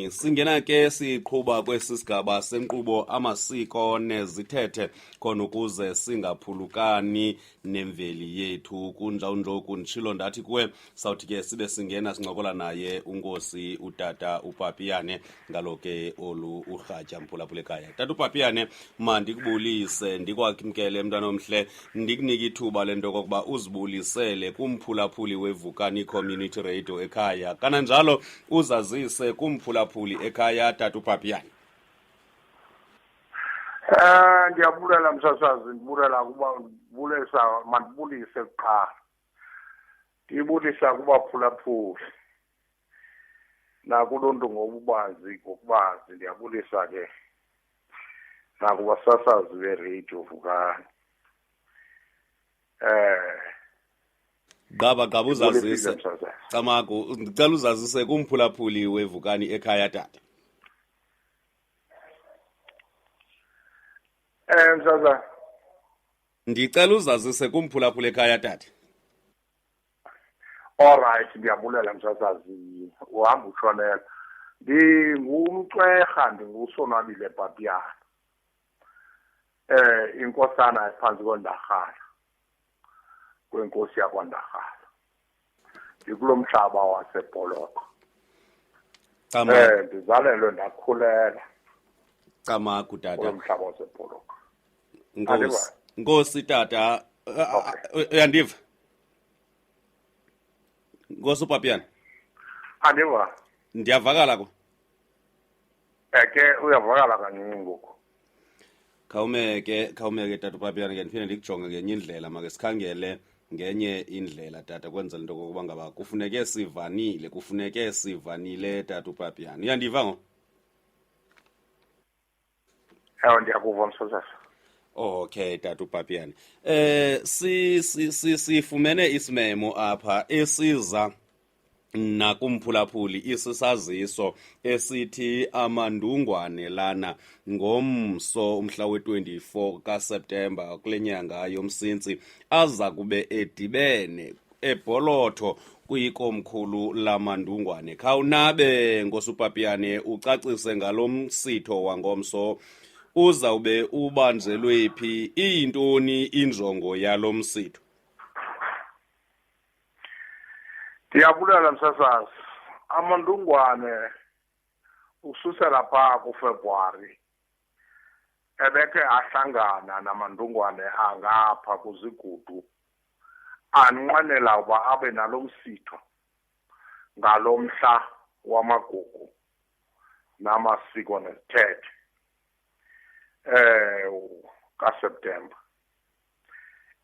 Vukani. Singena ke siqhuba kwesi sigaba senkqubo amasiko nezithethe khona ukuze singaphulukani nemveli yethu. Kunjawunjoku nditshilo ndathi kuwe sawuthi ke sibe singena sincokola naye unkosi utata uPapiyane ngalo ke olu urhatya mphulaphula ekhaya. Tata uPapiyane, mandikubulise ndikwamkele mntwana omhle, ndikunike ithuba lento yokokuba uzibulisele kumphulaphuli weVukani Community Radio ekhaya, kananjalo uzazise kumphulaphuli ekhaya, tata uPapiyane. Ndiyabulela msasazi, ndibulela kuba ndibulisa, mandibulise kuqala. Ndibulisa kubaphulaphuli nakuluntu ngobubanzi, ngokubanzi. Ndiyabulisa ke nakubasasazi beradio Vukani. Gqaba gqaba uzazise. Camagu, ndicela uzazise kumphulaphuli weVukani ekhaya, tata. Msasazi. Ndicela uzazise kumphulaphuli ekhaya, tata. All right, ndiyabulela msasazi, uhamba utshonela. Ndingumcwerha, ndingusonwabile Papiyana. Inkosana ephantsi koNdarhala, kwenkosi yakwaNdarhala. Ndikulo mhlaba waseBholoko. Ndizalelwe ndakhulela. Camagu tata. Kulo mhlaba waseBholoko. Nkosi. Nkosi tata, uyandiva? Nkosi uPapiyana. Andiva. Ndiyavakala ko. Eke uyavakala kancinci ngoku. Khawumeke, khawumeke tata uPapiyana, ke ndiphinde ndikujonge ngenye indlela, make sikhangele ngenye indlela tata, kwenzela into okokuba ngaba kufuneke sivanile, kufuneke sivanile tata uPapiyana. Uyandiva ngo? Ewe, ndiyakuva msasazi. Okay tata uPapiyana. Si si sifumene isimemo apha esiza nakumphulaphuli, isisaziso esithi amandungwane lana ngomso umhla we-24 kaSeptemba kule nyanga yoMsintsi aza kube edibene eBholotho kwikomkhulu lamandungwane. Khawunabe Nkosi uPapiyane ucacise ngalo msitho wangomso, uzawube ubanjelwe phi, iyintoni injongo yalo msitho? Ndiyabulela msasazi. Amandungwane ukususela phaa kuFebruwari ebekhe ahlangana namandungwane angapha kuzigudu, anqwenela uba abe nalo msitho ngalo mhla wamagugu namasiko nezithethe kaSeptemba.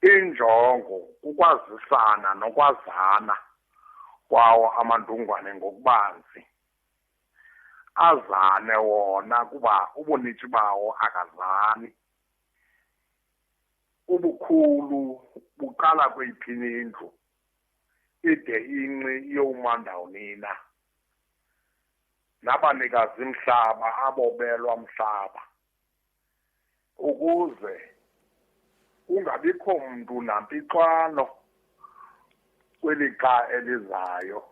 Injongo kukwazisana nokwazana kwawo amandungwane ngokubanzi, azane wona kuba ubunintsi bawo akazani. Ubukhulu buqala kweyiphini indlu ide inci iyowuma ndawonina, nabanikazi mhlaba abobelwa mhlaba, ukuze kungabikho mntu nampixwano kwelixa elizayo.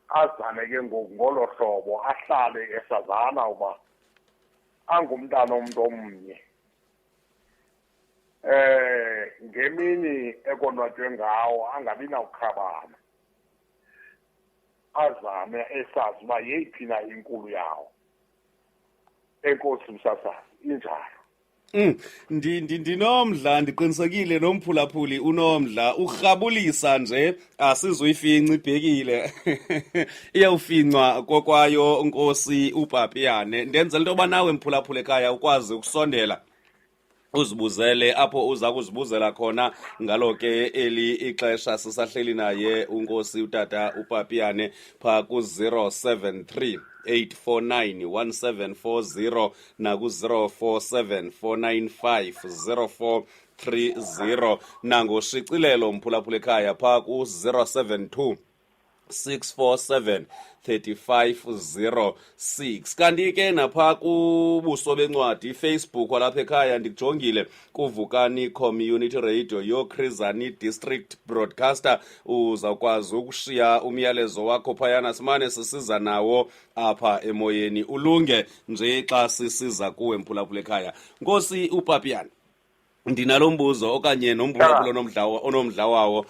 Azane ke ngoku ngolo hlobo, ahlale esazana uba angumntana omntu omnye. Ngemini ekonwatywe ngawo angabi nawukhabana, azame esazi uba yeyiphi na inkulu yawo. Enkosi msasazi, injalo. Ndinomdla, ndiqinisekile nomphulaphuli unomdla, urhabulisa nje asizuyifinca ibhekile. Iyawufincwa kokwayo Nkosi uPapiyane. Ndenzela into yoba nawe mphulaphuli ekhaya ukwazi ukusondela uzibuzele apho uza kuzibuzela khona ngalo ke eli ixesha sisahleli naye unkosi utata uPapiyane pha ku-073 849 1740 naku-047 495 0430 nangoshicilelo mphulaphula ekhaya pha ku-072 647 3506. Kanti ke napha kubuso bencwadi iFacebook walapha ekhaya, ndikujongile kuVukani Community Radio yoChris District Broadcaster, uzawukwazi ukushiya umyalezo wakho phayana, simane sisiza nawo apha emoyeni, ulunge nje xa sisiza kuwe, mphulaphula ekhaya. Nkosi uPapiyana, ndinalo mbuzo okanye nomphulaphula onomdla wawo.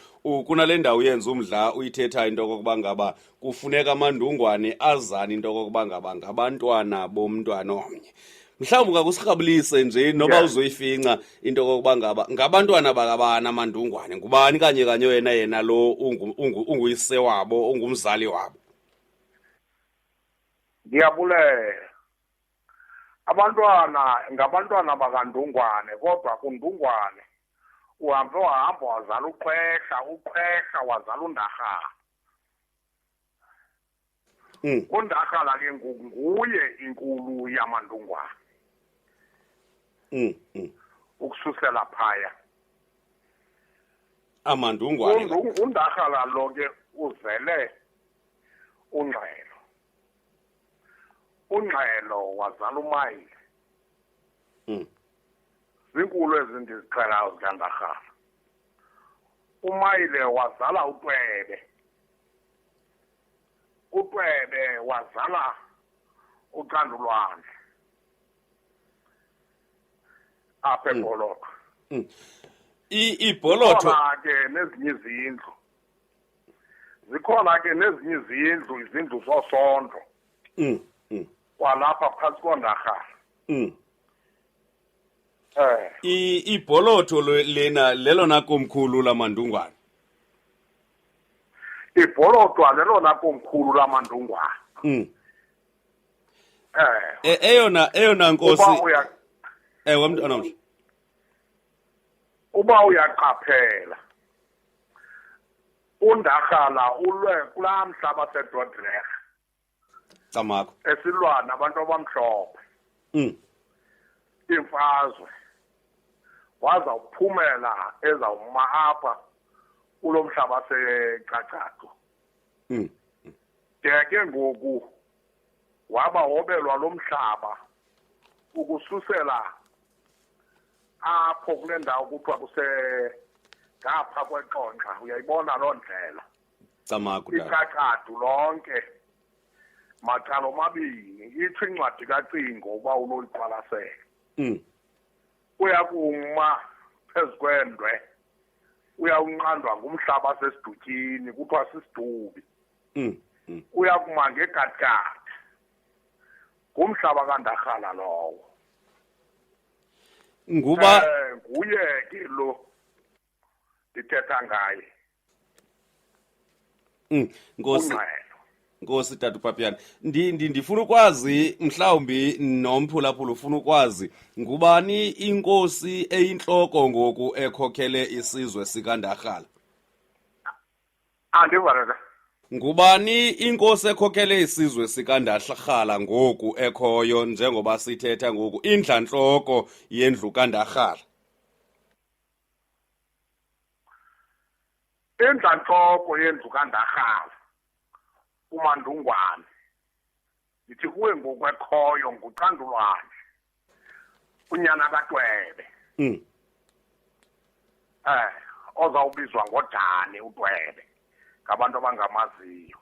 Kunale ndawo yenza umdla uyithetha into okokuba ngaba kufuneka amandungwane azane into okokuba ngaba ngabantwana bomntwana omnye. Mhlawumbi ungakusirhabulise nje noba uzoyifinca into okokuba ngaba ngabantwana bakabani amandungwane, ngubani kanye kanye wena yena lo unguyise wabo, ungumzali wabo? Ndiyabulela. Abantwana ngabantwana bakaNdungwane, kodwa kuNdungwane uhambe wahamba wazala uQhwesha, uQhwesha wazala uNdarhala. UNdarhala ke ngoku nguye inkulu yamaNdungwane. Ukususela phaya. Amandungwane. UNdarhala lo ke uzele uNgxelo. UNgxelo wazala uMayile. Zinkulu ezindizixelayo zikaNdarhala. uMayile wazala uTwebe. uTwebe wazala uCandulwandle apha eBholotho. Ibholotho Zikhona ke nezinye izindlu. Zikhona ke nezinye izindlu, izindlu zosondo. Kwalapha phantsi koNdarhala. Ibholotho lena lelona komkhulu lamandungwane. Ibholotho lelona komkhulu lamandungwane. Eyona nkosi. Ewe, mntwana omhle. Uba uyaqaphela, uNdarhala ulwe kulaa mhlaba seDordrecht. Camakho. Esilwana abantu abamhlophe. Imfazwe. Waza uphumela ezawuma apha kulo mhlaba seCacadu. De ke ngoku waba wobelwa lo mhlaba ukususela apho kule ndawo kuthiwa kuse ngapha kweXonxa, uyayibona loo ndlela. Camakho, tata. Icacadu lonke macala omabini, itsho incwadi kaCingo uba unoyiqwalasela. Uyakuma phezu kwendwe, uyawunqandwa ngumhlaba sesidutyini, kuthiwa sisidubi. Uyakuma ngegadigadi, ngumhlaba kaNdarhala lowo. Nguba Nguye ke lo ndithetha ngaye. Nkosi. Ungxelo. Nkosi Tata uPapiyana, ndifuna ukwazi, mhlawumbi nomphulaphula ufuna ukwazi, ngubani inkosi eyintloko ngoku ekhokhele isizwe sikaNdarhala? Andiva. Ngubani inkosi ekhokhele isizwe sikaNdarhala ngoku ekhoyo njengoba sithetha ngoku, indlantloko yendlu kaNdarhala? Indlantloko yendlu kaNdarhala uMandungwane, ndithi kuwe ngoku ekhoyo nguCandulwandle, unyana kaTwebe. Ozawubizwa ngoDani uTwebe ngabantu abangamaziyo.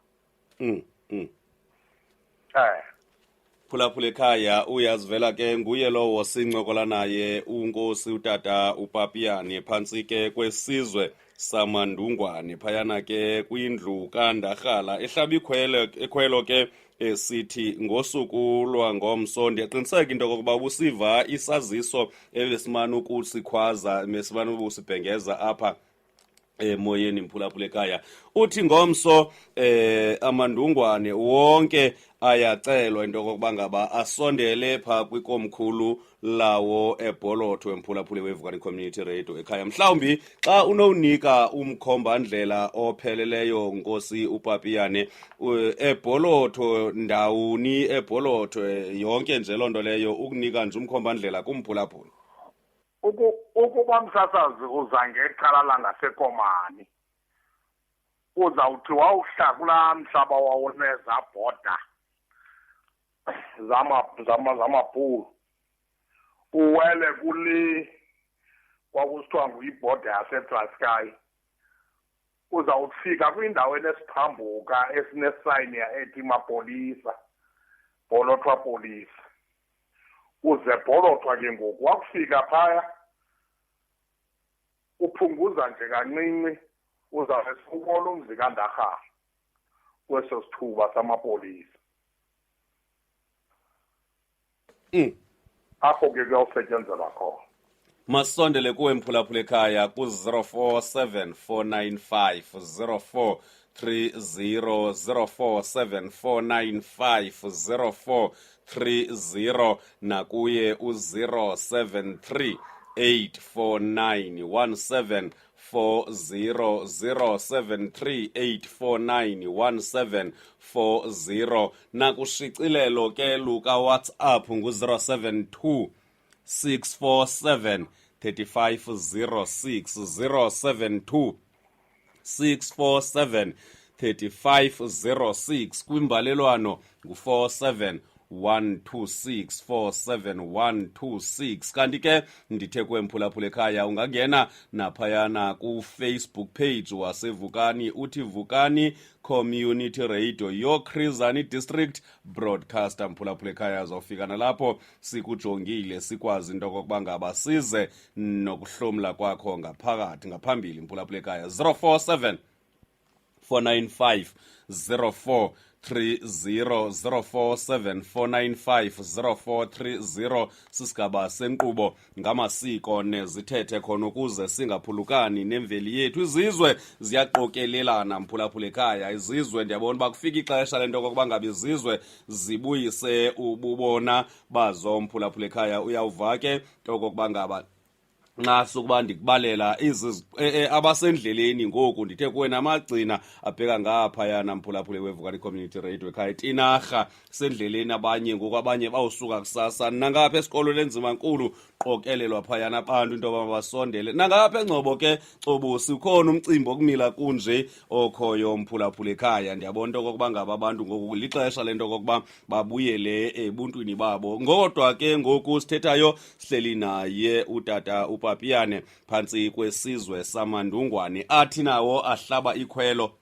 Phulaphula ekhaya, uyazivela ke, nguye lowo sincokola naye, unkosi utata uPapiyane, phantsi ke kwesizwe samandungwane phayana ke kwindlu kaNdarhala, ehlaba ikhwelo ke esithi ngosuku lwangomso. Ndiyaqiniseka into okokuba ubusiva isaziso ebesimane ukusikhwaza, besimane ukusibhengeza apha emoyeni, mphulaphula ekhaya. Uthi ngomso amandungwane wonke ayacelwa into okokuba ngaba asondele pha kwikomkhulu lawo eBholotho, emphulaphuli weVukani Community Radio ekhaya. Mhlawumbi xa unowunika umkhombandlela opheleleyo, Nkosi uPapiyane, eBholotho ndawuni, eBholotho yonke nje loo nto leyo, ukunika nje umkhombandlela kumphulaphuli. Ukuba msasazi uza ngecala langaseKomani, Uzawuthi wawuhla kulaa mhlaba wawuneza bhoda zamabhulu, uwele kule kwakusithiwa nguyibhoda yaseTranskei. Uzawufika kwindawo enesiphambuka esinesayini ethi mapolisa, Bholothwa polisa. Uze Bholothwa ke ngoku, wakufika phaya uphunguza nje kancinci, uzawube sewubona umzi kaNdarhana kweso sithuba samapolisa. Apho ke kuyawusetyenzelwa khona. Masondele kuwe mphulaphula ekhaya ku-047 495 0430, 047 495 0430, nakuye u-073 849 1740, 073 849 1740. Nakushicilelo ke luka WhatsApp ngu-072 647 3506, 072 647 3506. Kwimbalelwano ngu-47 126, 47126. Kanti ke ndithe kwemphulaphula ekhaya, ungangena naphayana ku-Facebook page waseVukani, uthi Vukani Community Radio yoChris Hani District Broadcaster. Mphulaphula ekhaya, zawufika nalapho sikujongile, sikwazi into okokuba ngaba size nokuhlomla kwakho ngaphakathi ngaphambili. Mphulaphula ekhaya, 047 495 0430, 047 495 0430. Sisigaba senkqubo ngamasiko nezithethe, khona ukuze singaphulukani nemveli yethu. Izizwe ziyaqokelelana, mphulaphula ekhaya. Izizwe, ndiyabona uba kufika ixesha lento okokuba ngabe izizwe zibuyise ububona bazo. Mphulaphula ekhaya, uyawuva ke nto okokuba ngaba nxa sukuba ndikubalela abasendleleni ngoku. Ndithe kuwe namagcina abheka ngaphayana, mphulaphule weVukani Community Radio ekhaya eTinarha, sendleleni abanye ngoku, abanye bawusuka kusasa. Nangapha esikolweni enzima nkulu qokelelwa phayana abantu into yoba mabasondele. Nangapha eNgcobo ke cobusi ukhona umcimbi okumila kunje okhoyo, mphulaphula ekhaya. Ndiyabona into okokuba ngaba abantu ngoku lixesha lento okokuba babuyele ebuntwini babo. Ngodwa ke ngoku sithethayo sihleli naye utata uPapiyane phantsi kwesizwe saMandungwane, athi nawo ahlaba ikhwelo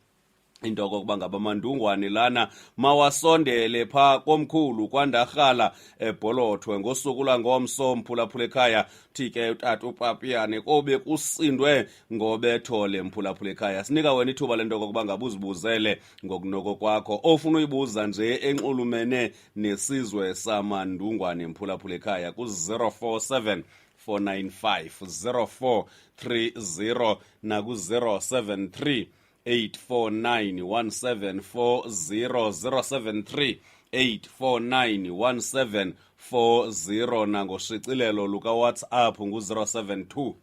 into okokuba ngaba Mandungwane lana mawasondele pha komkhulu kwaNdarhala eBholothwe ngosuku lwangomso. Mphulaphula ekhaya, thi ke utata uPapiyane kobe kusindwe ngobethole. Mphulaphula ekhaya, sinika wena ithuba lento okokuba ngabe uzibuzele ngokunoko kwakho ofuna uyibuza nje enxulumene nesizwe saMandungwane, mphulaphula ekhaya, ku-047 495 0430 naku-073 849 1740, 073 849 1740. Nangoshicilelo lukaWhatsApp ngu-072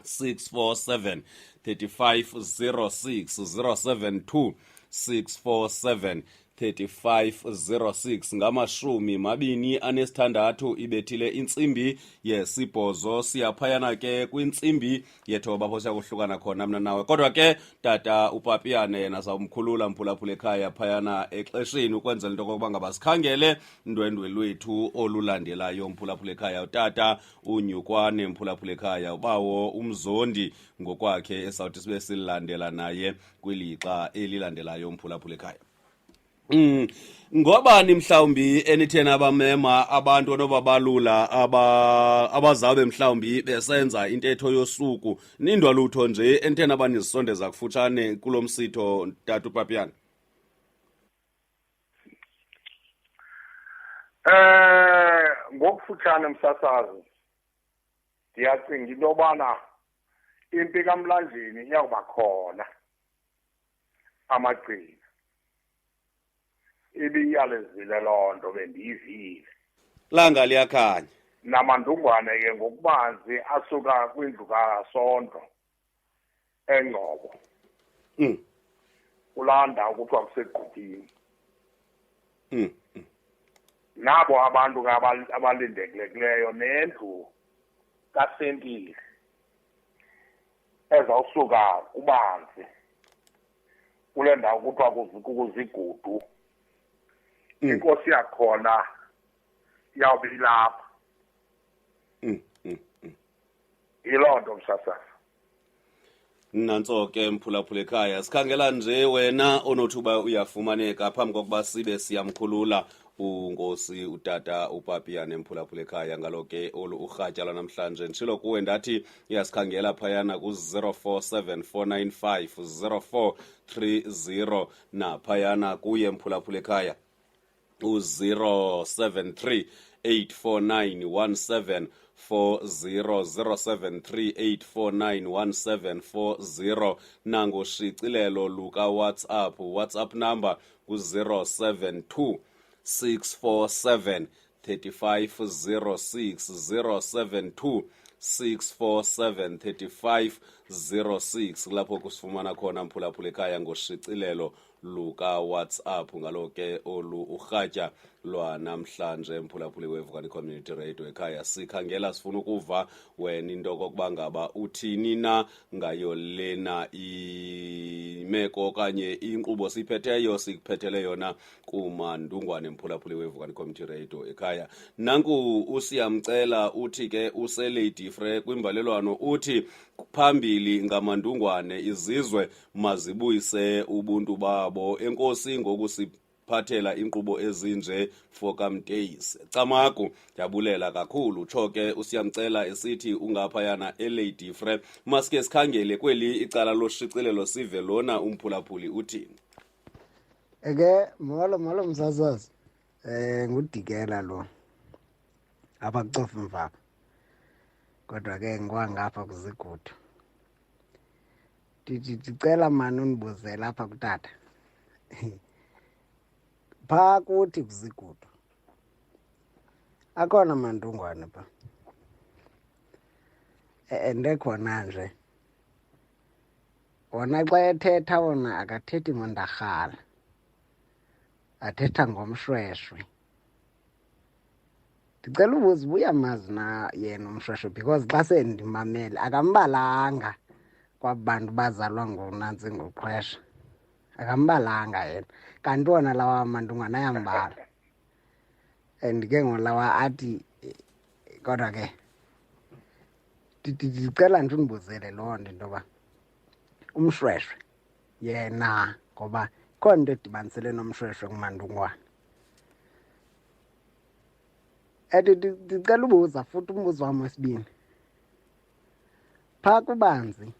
647 3506, 072 647 3506. 26 ibethile intsimbi yesibhozo, siyaphayana ke kwintsimbi yethoba apho siyakuhlukana khona mna nawe. Kodwa ke tata uPapiyane yena sawumkhulula, mphulaphula ekhaya, phayana exesheni ukwenzela into okokuba ngaba sikhangele ndwendwe lwethu olulandelayo. Mphulaphula ekhaya, utata uNyukwane, mphulaphula ekhaya, ubawo uMzondi ngokwakhe esawuthi sibe silandela naye kwilixa elilandelayo, mphulaphula ekhaya. Ngobani mhlawumbi enithe nabamema abantu onobabalula abazabe mhlawumbi besenza intetho yosuku, nindwa lutho nje enithe nabanizisondeza kufutshane kulo msitho, tata uPapiyana? Ngokufutshane msasazi, ndiyacinga into yobana impi kaMlanjeni iyawuba khona. Amagcina ibiyalezile loo nto, bendiyivile. Langa liyakhanya. Namandungwane ke ngokubanzi asuka kwindlu kaSondo eNgcobo, kulaa ndawo kuthiwa kuseGqubini. Nabo abantu ke abalindelekileyo nendlu kaSentile ezawusuka kubanzi. Kule ndawo kuthiwa kuzigudu. Inkosi yakhona iyawube ilapha. Yiloo nto, msasazi. Nantso ke, mphulaphula ekhaya, sikhangela nje wena onothuba uyafumaneka phambi kokuba sibe siyamkhulula unkosi utata uPapiyane. Mphulaphula ekhaya, ngalo ke olu urhatya lwanamhlanje, nditshilo kuwe ndathi uyasikhangela phayana ku-047 495 0430, naphayana kuye, mphulaphula ekhaya, u-073 849 1740, 073 849 1740, nangoshicilelo lukaWhatsApp, WhatsApp number ku-072 647 3506, 072 647 3506, lapho kusifumana khona, mphulaphula ekhaya, ngoshicilelo lukaWhatsApp. Ngalo ke olu urhatya lwanamhlanje, mphulaphuli weVukani Community Radio ekhaya, sikhangela, sifuna ukuva wena into okokuba ngaba uthini na ngayo lena imeko okanye inkqubo siyiphetheyo, sikuphethele yona kuMandungwane. Mphulaphuli weVukani Community Radio ekhaya, nanku usiyamcela, uthi ke useLady Frere kwimbalelwano, uthi phambili ngaMandungwane, izizwe mazibuyise ubuntu babo. Enkosi ngokusiphathela inkqubo ezinje, fokamteyisi. Camagu, ndiyabulela kakhulu. Utsho ke usiyamcela esithi ungaphayana eLady Frere. Masike sikhangele kweli icala loshicilelo, sive lona umphulaphuli uthini. Eke, molo molo msasazi. Ngudikela lo. Apha kucofa mvapha. Kodwa ke ngikwangapha kuzigudu. Ndithi ndicela mani undibuzele apha kutata. Phaa kuthi kuzigudu. Akhona Mandungwane pha. Ndekhona nje. Wona xa ethetha wona akathethi ngondarhala. Athetha ngomshweshwe. Ndicela ubuza uba uyamazi na yena umshweshwe, because xa sendimamele akambalanga kwaba bantu bazalwa ngunantsi nguqhwesha. Akambalanga yena. Kanti wona lawa Mandungwane ayambala. And ke ngoku lawa athi, kodwa ke ndicela nje undibuzele loo nto, into yoba umshweshwe yena, ngoba ikhona into edibanisele nomshweshwe kuMandungwane. And ndicela ubuza futhi umbuzo wam wesibini. Phaa kubanzi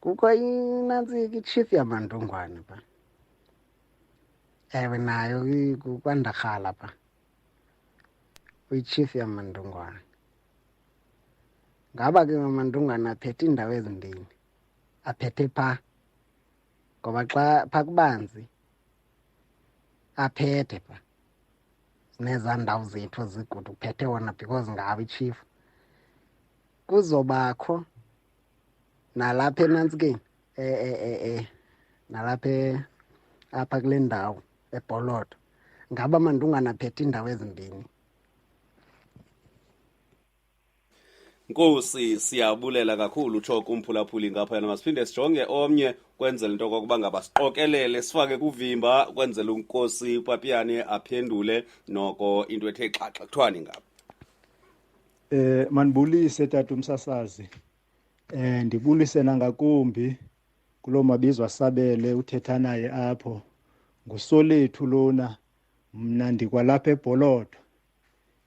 kukho inantsika ichief yaMandungwane phaa. Ewe, nayo kwandarhala phaa. Uyichief yaMandungwane. Ngaba ke amaMandungwane aphethe iindawo ezimbini? Aphethe phaa, ngoba xa phaa kubanzi aphethe phaa, sinezaa ndawo zethu ezigudu, kuphethe wona because ngawo ichief. Kuzobakho nalapha enantsikeni, nalapha apha kule ndawo eBholodo. Ngaba Mandungwane aphethe iindawo ezimbini? Nkosi, siyabulela kakhulu, utsho kumphulaphuli ngaphayana. Masiphinde sijonge omnye kwenzela into okokuba ngaba siqokelele, sifake kuvimba, kwenzela unkosi uPapiyane aphendule noko into ethe xaxa. Kuthiwani ngapha? Manibulise, tata umsasazi. Ndibulise nangakumbi kulo mabizo asabele uthetha naye apho. Ngusolethu lona, mna ndikwalapha eBholodo.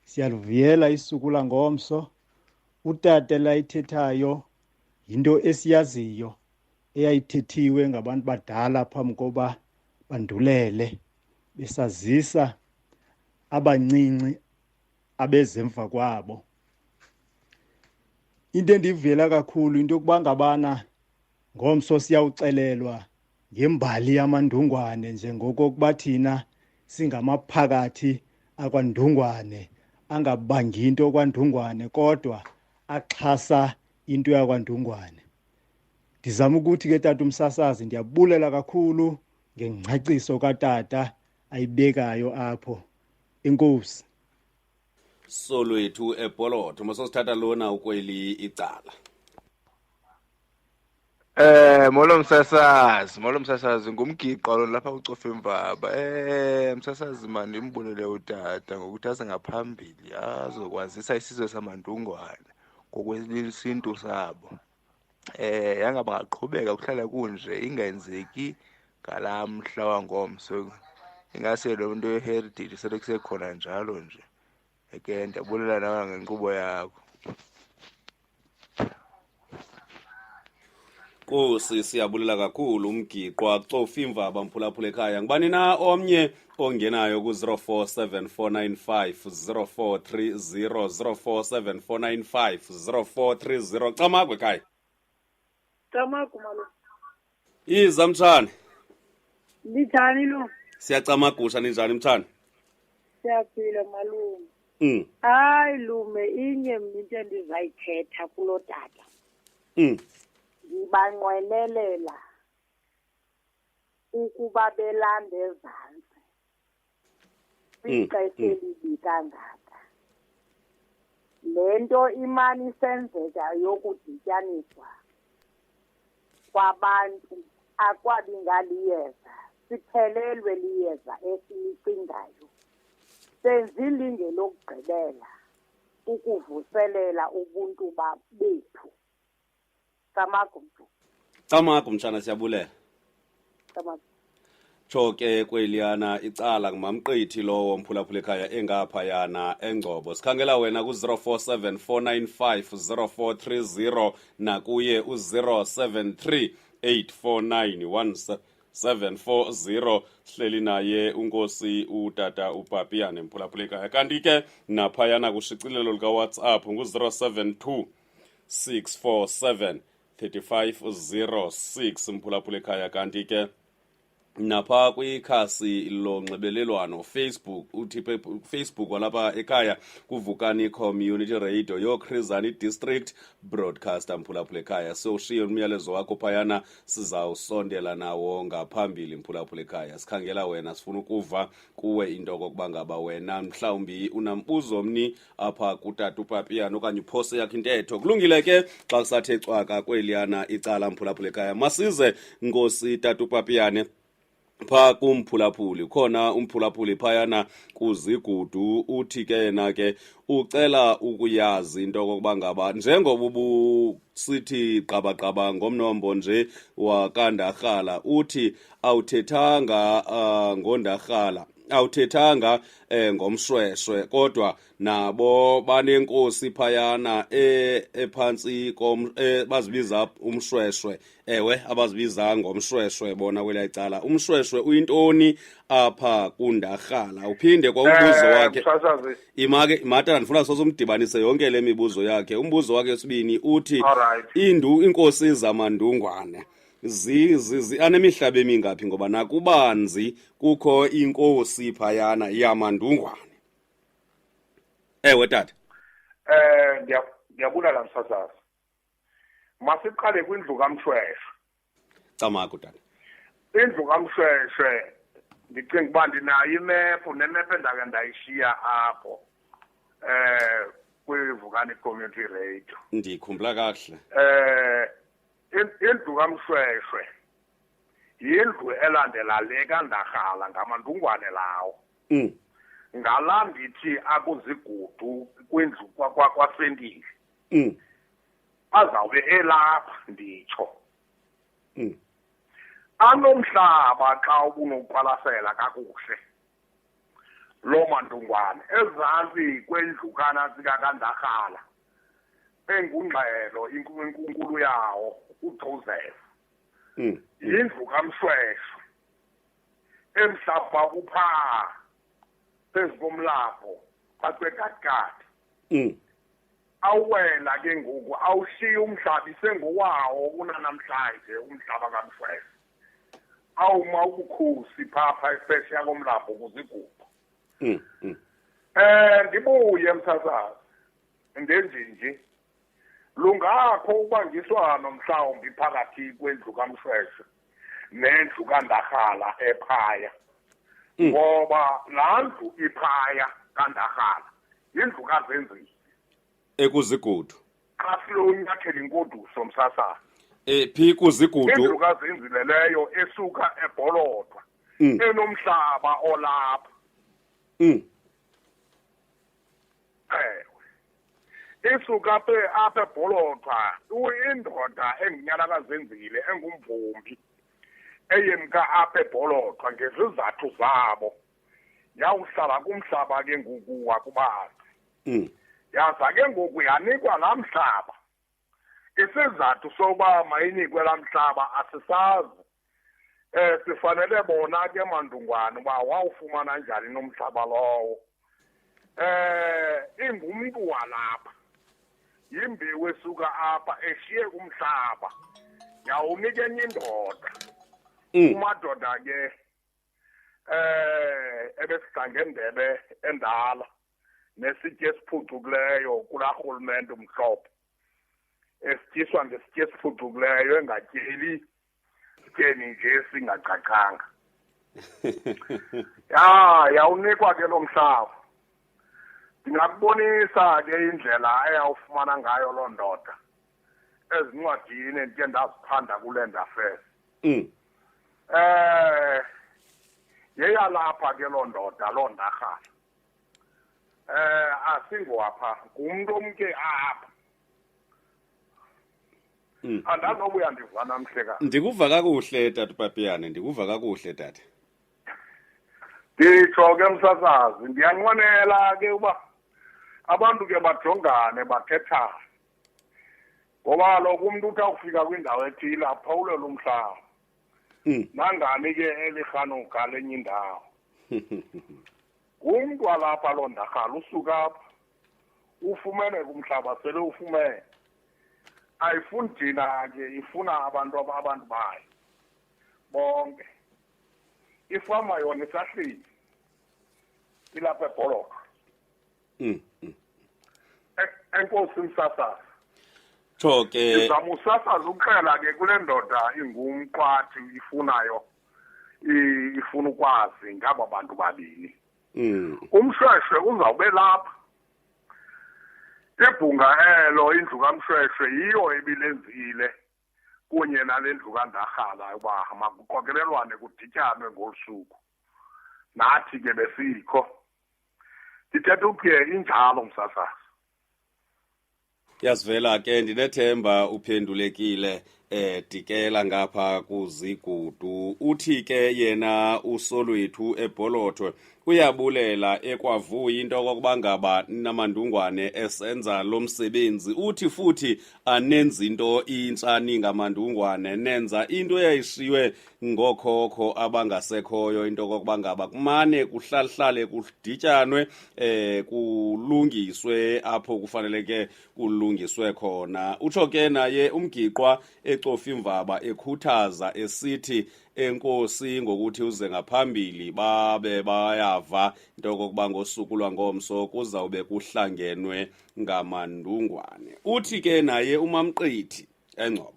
Siyaluvuyela isuku langomso. Utata layithethayo yinto esiyaziyo eyayithethiwe ngabantu badala phambi koba bandulele, besazisa abancinci abezemva kwabo. Into endivuyela kakhulu into yokuba ngabana ngomso siyawuxelelwa ngembali yaMandungwane, njengokokuba thina singamaphakathi akwaNdungwane, angabangi into kwaNdungwane kodwa axhasa into yakwaNdungwane. Ndizama ukuthi ke, tata umsasazi, ndiyabulela kakhulu ngengcaciso katata ayibekayo apho. Enkosi. Solwethu eBholotho, masosithatha lona ukweli icala. Molo msasazi, molo msasazi ngumgiqo lo lapha ucofa imvaba. Msasazi mani imbonele utata ngokuthi aze ngaphambili azokwazisa isizwe samandungwane ngokwesintu sabo. Yangaba ngaqhubeka kuhlala kunje ingenzeki ngalamhla wangomso. Ingase lo nto ye-heritage selekusekhona njalo nje. Eke ndiyabulela nawe ngenkqubo yakho. Nkosi, siyabulela kakhulu umgiqwa cofa imvaba mphulaphula ekhaya. Ngubani na omnye ongenayo ku-0474950430 0474950430? Camagu ekhaya. Camagu malume. Iza mtshana. Ndithani lo? Siyacamagusha, ninjani mtshana? Siyaphila malume. Hayi lume, inye mna into endizayithetha kulo tata. Ndibanqwenelela ukuba belanda ezantsi kwixesha elibi kangaka. Le nto imane isenzeka yokudityaniswa kwabantu akwabi ngaliyeza, siphelelwe liyeza esilicingayo. Senze ilinge lokugqibela ukuvuselela ubuntu bethu. Camagu mntu. Camagu mtshana, siyabulela. Camagu. Tsho ke kweliyana icala ngumamqithi lowo mphulaphula ekhaya engaphayana eNgcobo. Sikhangela wena ku-0474950430 nakuye u-073 849 1740. Sihleli naye unkosi utata uPapiyane mphulaphula ekhaya. Kanti ke naphayana kushicilelo likaWhatsApp ngu-072 647 3506 mphulaphula ekhaya. Kanti ke napha kwikhasi lonxibelelwano Facebook, uthi Facebook walapha ekhaya kuVukani Community Radio yoChris District Broadcaster mphulaphula ekhaya. Sowushiye umyalezo wakho phayana, sizawusondela nawo ngaphambili mphulaphula ekhaya. Sikhangela wena, sifuna ukuva kuwe into okokuba ngaba wena mhlawumbi unambuzo mni apha kutata uPapiyana okanye uphose yakho intetho. Kulungile ke, xa kusathe cwaka kweliyana icala mphulaphula ekhaya, masize nkosi tata uPapiyane pha kumphulaphuli. Khona umphulaphuli phayana kuzigudu, uthi ke yena ke ucela ukuyazi into okokuba ngaba njengoba ubusithi qabaqaba ngomnombo nje wakandarhala, uthi awuthethanga ngondarhala, awuthethanga ngomshweshwe, kodwa nabo banenkosi phayana ephantsi kom bazibiza umshweshwe. Ewe, abazibiza ngomshweshwe bona kwelaa cala. Umshweshwe uyintoni apha kundarhala? Uphinde kwa umbuzo wakhe. Msasazi. Imake matana, ndifuna sosumdibanise yonke le mibuzo yakhe. Umbuzo wakhe wesibini uthi Alright. indu inkosi zamandungwane zi anemihlaba emingaphi, ngoba nakubanzi kukho inkosi phayana yamandungwane. Ewe tata. Ndiyabulela msasazi. Masiqale kwindlu kaMshweshwe. Camagu tata. Indlu kaMshweshwe ndicinga uba ndinayo imephu, nemephu endake ndayishiya apho kwiVukani Community Radio. Ndikhumbula kakuhle. Indlu kaMshweshwe yindlu elandela le kaNdarhala, ngamandungwane lawo. Ngala ndithi akuzigudu kwindlu kwaSentile. Azawube elapha nditsho. Anomhlaba xa ubunokuqwalasela kakuhle loo mandungwane ezantsi kwendlu kanantsika kaNdarhala engungxelo inkulu yawo uJoseph. Yindlu kaMshweshwe emhlaba upha phezu komlambo phakathi kwegadigadi. Awuwela ke ngoku awushiya umhlaba isengowawo unanamhlanje umhlaba kaMshweshwe. Awuma ubukhosi phapha ephesheya komlambo kuzigudu. Ndibuye msasazi ndenje lungakho ubangiswano mhlawumbi phakathi kwendlu kaMshweshwe nendlu kaNdarhala ephaya. Ngoba laa ndlu iphaya kaNdarhala yindlu kaZenzile. Ekuzigudu. Xa silonyathela ingoduso msasazi. Phi kuZigudu? Indlu kaZinzile leyo esuka eBholodwa enomhlaba olapha. Ewe, isuka apha eBholodwa indoda engunyana kaZenzile enguMvumbi eyemka apha eBholodwa ngezizathu zabo yawuhlala kumhlaba ke ngoku wakubazi. Yaza ke ngoku yanikwa laa mhlaba. Isizathu sokuba mayinikwe laa mhlaba asisazi. Sifanele bona ke Mandungwane uba wawufumana njani nomhlaba lowo. Ingumntu walapha, yimbewu esuka apha eshiye kumhlaba yawunika enye indoda. Umadoda ke ebesidla ngendebe endala nesitya esiphucukileyo kulaa rhulumente umhlophe, esityiswa ngesitya esiphucukileyo engatyeli sityeni nje singacacanga. Yawunikwa ke lo mhlaba. Ndingakubonisa ke indlela eyawufumana ngayo loo ndoda ezincwadini endike ndaziphanda kule Affairs. Yeyalapha ke loo ndoda, loo ndarhala. Asingowapha, ngumntu omke apha. Andanoba uyandiva namhlekazi. Ndikuva kakuhle tata Papiyane, ndikuva kakuhle tata. Nditsho ke msasazi, ndiyanqwenela ke uba abantu ke bajongane bathethane. Ngoba kaloku umntu uthi akufika kwindawo ethile aphawulele umhlaba. Nangani ke elirhanuka lenye indawo. Ngumntu walapha loo ndarhala usuka apha, ufumene kumhlaba sele ufumene. Ayifuni thina ke, ifuna abantu bayo bonke. Ifama yona isahleli ilapha eBholoko. Enkosi msasazi. Tsho ke. Ndizama usasaza ukuxela ke kule ndoda ingumqwathi ifunayo, ifuna ukwazi ngaba bantu babini. UMshweshwe uzawube lapha. Ibhunga elo, indlu kaMshweshwe yiyo ebilenzile kunye nale ndlu kaNdarhala uba makuqokelelwane kudityanwe ngolu suku. Nathi ke besikho. Ndithetha ukuthi ke injalo msasazi. Yasivela ke, ndinethemba uphendulekile. Dikela ngapha kuZigudu. Uthi ke yena uSolwethu eBholothwe uyabulela ekwavuya into okokuba ngaba namandungwane esenza lo msebenzi. Uthi futhi anenzi into intsha ningamandungwane, nenza into eyayishiywe ngokhokho abangasekhoyo, into okokuba ngaba kumane kuhlalahlale kudityanwe, kulungiswe apho kufaneleke kulungiswe khona. Utsho ke naye umgiqwa eCofimvaba ekhuthaza esithi enkosi ngokuthi uze ngaphambili babe bayava into okokuba ngosuku lwangomso kuzawube kuhlangenwe ngamandungwane. Uthi ke naye uMamqithi eNgcobo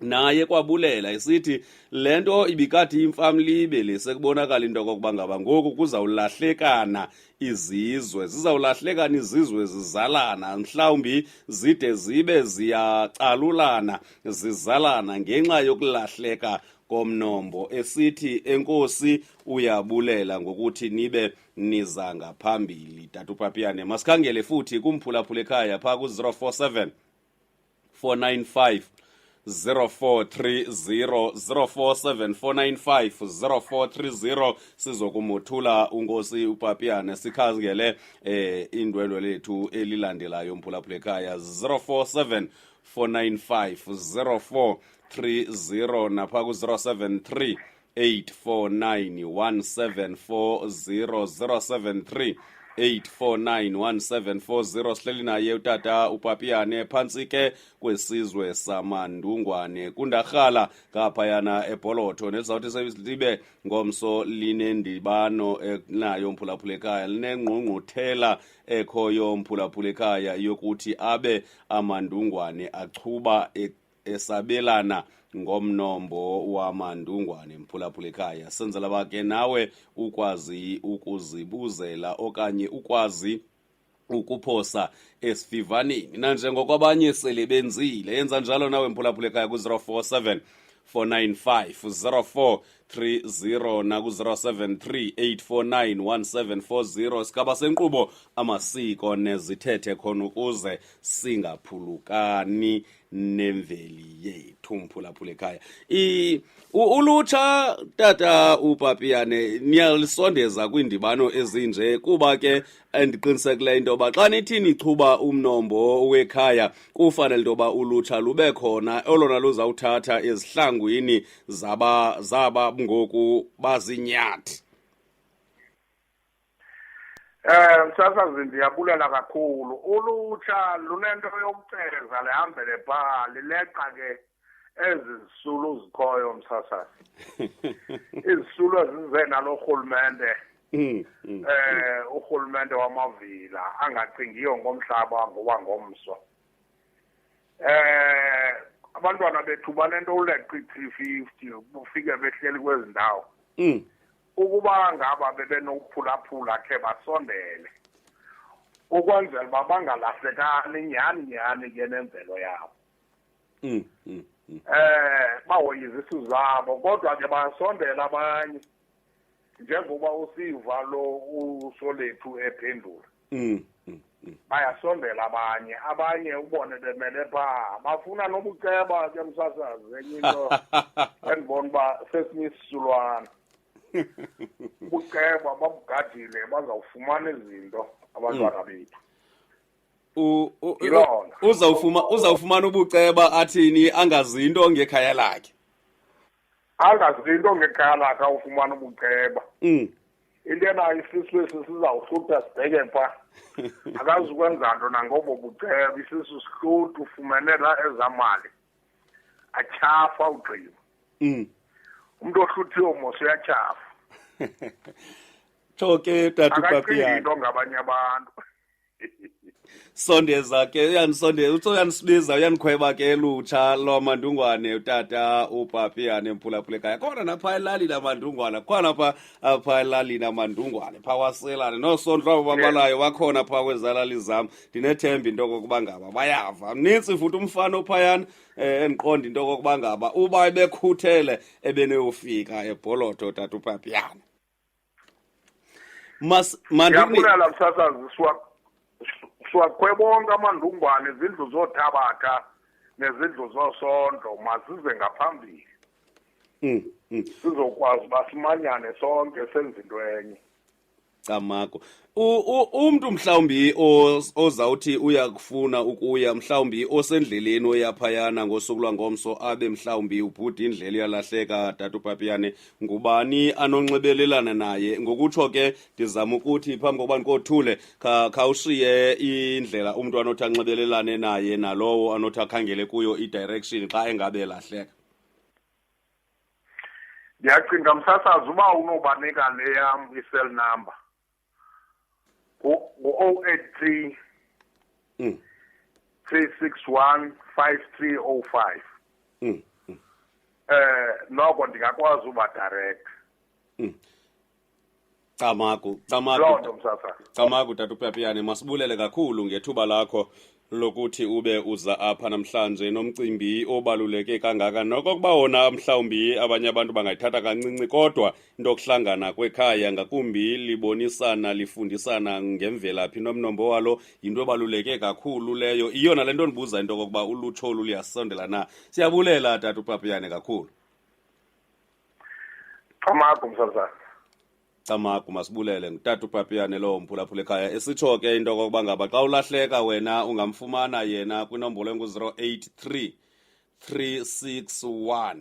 naye kwabulela esithi le nto ibikade imfamlibe le, sekubonakala into okokuba ngaba ngoku kuzawulahlekana izizwe, zizawulahlekana izizwe zizalana, mhlawumbi zide zibe ziyacalulana zizalana ngenxa yokulahleka komnombo. Esithi enkosi uyabulela ngokuthi nibe niza ngaphambili. Tata uPapiyane, masikhangele futhi kumphulaphula ekhaya phaa ku-047 495 0430, 047 495 0430. Sizokumothula unkosi uPapiyane sikhangele indwendwe lethu elilandelayo umphulaphula ekhaya 047 495 0430 napha ku 073 849 1740, 073 849 1740. Sihleli naye utata uPapiyane phantsi ke kwesizwe saMandungwane kundarhala ngaphayana eBholotho, nelizawuthi libe ngomso linendibano enayo mphulaphula ekhaya, linengqungquthela ekhoyo mphulaphula ekhaya yokuthi abe amandungwane achuba esabelana ngomnombo wamandungwane. Mphulaphula ekhaya, senzela ba ke nawe ukwazi ukuzibuzela okanye ukwazi Ukuphosa esivivaneni nanjengokwabanye sele benzile. Yenza njalo nawe, mphulaphula ekhaya, ku-047 495 0430 naku-073 849 1740. Sigaba senkqubo amasiko nezithethe, khona ukuze singaphulukani nemveli yethu, mphulaphula ekhaya. Ulutsha, tata uPapiyane, niyalisondeza kwiindibano ezinje, kuba ke endiqinisekileyo into yoba xa nithi nichuba umnombo wekhaya, kufanele into yoba ulutsha lube khona, olona luzawuthatha ezihlangwini zaba ngoku bazinyathi. Msasazi, ndiyabulela kakhulu. Ulutsha lunento yokuceza, lihambele phaa, lileqa ke ezi zisulu zikhoyo, msasazi. Izisulu ezize nalo rhulumente, urhulumente wamavila angacingiyo ngomhlaba ngowangomso. Abantwana bethu banento uleqa i-350, ufike behleli kwezi ndawo. Ukuba ngaba bebenokuphulaphula khe basondele ukwenzela uba bangalahlekani nyhani nyhani ke nemvelo yabo. Bahoye izisu zabo, kodwa ke basondela abanye, njengoba usiva lo usolethu ephendula. Bayasondela abanye, abanye ubone bemele phaa, bafuna nobuceba ke, msasazi. Enye into endibona uba sesinye isisulwana, ubuceba babugadile, bazawufumana izinto abantwana bethu. Yilona. Uzawufumana ubuceba athini angazinto ngekhaya lakhe. Angazinto ngekhaya lakhe, awufumana ubuceba. Into enayo isisu esi sizawuhlutha sibheke pha, akazukwenza nto nangobo buceba. Isisu sihlutha, ufumene la ezaa mali, atyhafa ugqiba. Umntu ohluthiwe mos uyatyhafa. Tsho ke, tata Akacingi uPapiyane. into ngabanye abantu. Sondeza ke, uyanisondeza, utso uyanisibiza, uyanikhweba ke lutsha lwamandungwane utata uPapiyane, mphulaphula ekhaya. Khona napha elalini amandungwana, khona pha apha elalini amandungwane phaa waselane noosondlo abo babalayo bakhona phaa kwezalali zam. Ndinethemba into okokuba ngaba bayava. Mnintsi futhi umfana ophayana, endiqonda into okokuba ngaba uba ebekhuthele ebeneyofika ebholotho, tata uPapiyane. Mas mandikuni Ndiyabulela, msasazi. Siwakhwe bonke amandungwane, izindlu zoothabatha nezindlu zoosondlo mazize ngaphambili, sizokwazi uba simanyane sonke, senze into enye. Camago. Umntu mhlawumbi ozawuthi uyakufuna ukuya, mhlawumbi osendleleni oyaphayana ngosuku lwangomso, abe mhlawumbi ubhuda indlela uyalahleka, tata uPapiyane, ngubani anonxibelelana naye? Ngokutsho ke ndizama ukuthi phambi kokuba ndikothule, khawushiye indlela umntu anothi anxibelelane naye, nalowo anothi akhangele kuyo i-direction xa engabe elahleka. Ndiyacinga, msasazi, uba unobanika le yam i-cell number, ngu-083 361 5305. Noko ndingakwazi uba direct. Camagu, camagu. Loo nto, msasazi. Camagu, tata uPapiyane, masibulele kakhulu ngethuba lakho lokuthi ube uza apha namhlanje nomcimbi obaluleke kangaka, nokokuba wona mhlawumbi abanye abantu bangayithatha kancinci, kodwa into yokuhlangana kwekhaya, ngakumbi libonisana, lifundisana ngemvelaphi nomnombo walo, yinto ebaluleke kakhulu leyo. Iyona le nto ndibuza into okokuba ulutsho olu luyasondela na. Siyabulela, tata uPapiyane, kakhulu. Camagu, msasazi. Camagu, masibulele. Ngutata uPapiyane lowo, mphulaphula ekhaya, esitsho ke into okokuba ngaba xa ulahleka wena ungamfumana yena kwinombolo engu-083 361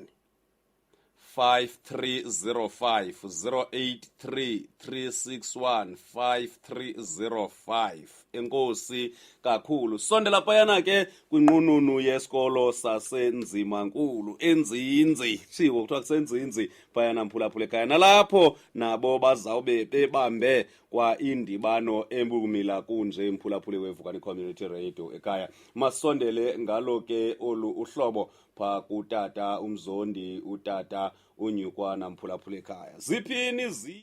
5305, 083 361 5305. Enkosi kakhulu. Sondela phayana ke kwinqununu yesikolo saseNzimankulu eNzinzi, tshiwo kuthiwa kuseNzinzi phayana, mphulaphula ekhaya, nalapho nabo bazawube bebambe kwa indibano ebumila kunje, mphulaphuli weVukani Community Radio ekhaya. Masondele ngalo ke olu uhlobo pha kutata uMzondi, utata uNyukwana, mphulaphula ekhaya. Ziphini zi